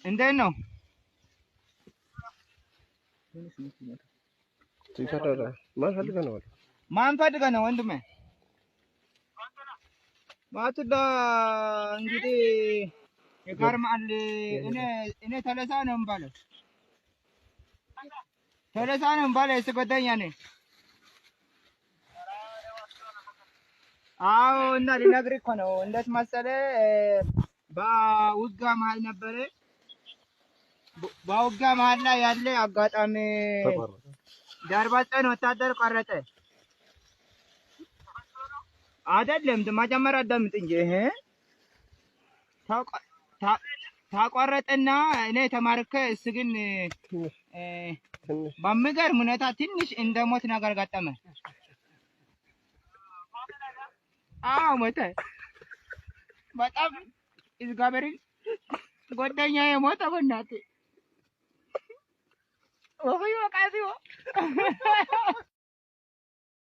እንዴት ነው? ማን ፈልገህ ነው? ማን ፈልገህ ነው ወንድሜ? ማቱላ እንግዲህ ይገርማል። እኔ ተለሳ ነው የምባለው፣ ተለሳ ነው የምባለው። የእሱ ጓደኛ ነኝ። አዎ እና ልነግርህ እኮ ነው። እንዴት መሰለህ፣ በውጊያ መሀል ነበረ። በውጊያ መሀል ላይ ያለ አጋጣሚ ዳርባፀን ወታደር ቆረጠ። አይደለም መጀመሪያ አዳምጥ እንጂ። ይሄ ታቆረጠና እኔ ተማርከ፣ እሱ ግን በሚገርም ሁኔታ ትንሽ እንደ ሞት ነገር ገጠመ። አዎ ሞተ። በጣም እግዚአብሔርን ጓደኛዬ ሞተ። በእናትህ ወይ ወቃሲዮ።